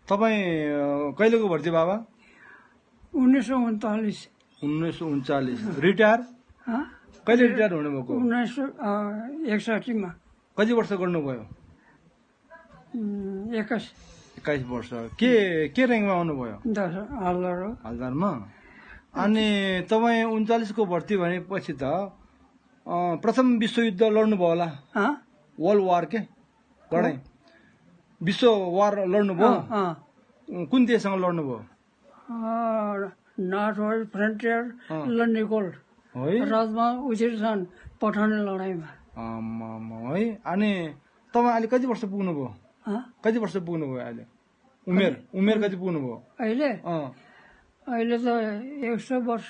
तपाईँ कहिलेको भर्ती बाबा? 1939। 1939। रिटायर कहिले रिटायर हुनुभएको? 1961 मा। कति वर्ष गर्नुभयो? 21 वर्ष। के र्याङ्कमा आउनुभयो? हलदारमा। अनि तपाईँ 39 को भर्ती भनेपछि त प्रथम विश्वयुद्ध लड्नुभयो होला? वर्ल्ड वार के लडाइँ, विश्व वार लड्नुभयो? कुन देशसँग लड्नुभयो? नर्थ वेस्ट फ्रन्टियर लन्डीकोल्ड राजमा उचिरसान पठाउने लडाइँमा। है। अनि तपाईँ अहिले कति वर्ष पुग्नुभयो? कति वर्ष पुग्नुभयो अहिले? उमेर कति पुग्नुभयो अहिले? अहिले त 100 वर्ष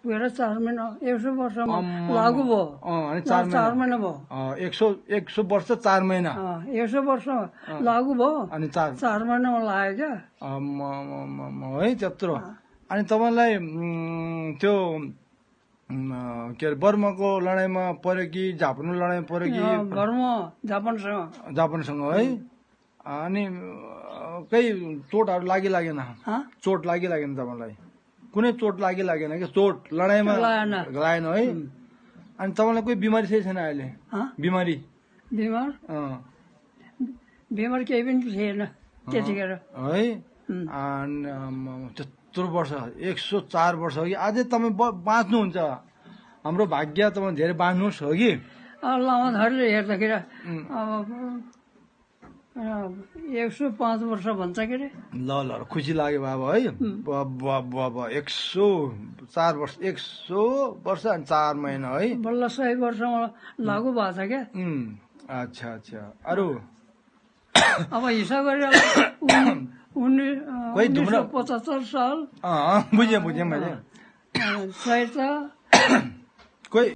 पुगेर 4 महिना, 100 वर्षमा लागु भयो। अनि 4 महिना भयो। 100 वर्ष 4 महिना। 100 वर्ष लागु भयो अनि 4 महिनामा लाग्यो क्या। है त्यत्रो। अनि तपाईँलाई त्यो के अरे बर्माको लडाइँमा पर्यो कि जापानको लडाइँमा पर्यो कि? बर्मा जापानसँग है। अनि केही चोटहरू लागेन? चोट लागेन तपाईँलाई? कुनै चोट लागेन कि? चोट लडाइँमा लागेन है। अनि तपाईँलाई कोही बिमारी छैन अहिले? बिमारी केही पनि थिएन त्यतिखेर है। अनि त्यत्रो वर्ष 104 वर्ष हो कि अझै तपाईँ बाँच्नुहुन्छ। हाम्रो भाग्य तपाईँ धेरै बाँच्नुहोस् हो कि? लामाधरले हेर्दाखेरि 105 वर्ष भन्छ के अरे। ल खुसी लाग्यो बाबा है। 104 वर्ष, 100 वर्ष अनि 4 महिना है। बल्ल 100 वर्षमा लागु भएको छ क्या। अच्छा। अरू अब हिसाब गरेर 1975 साल बुझेँ मैले। सही त कोही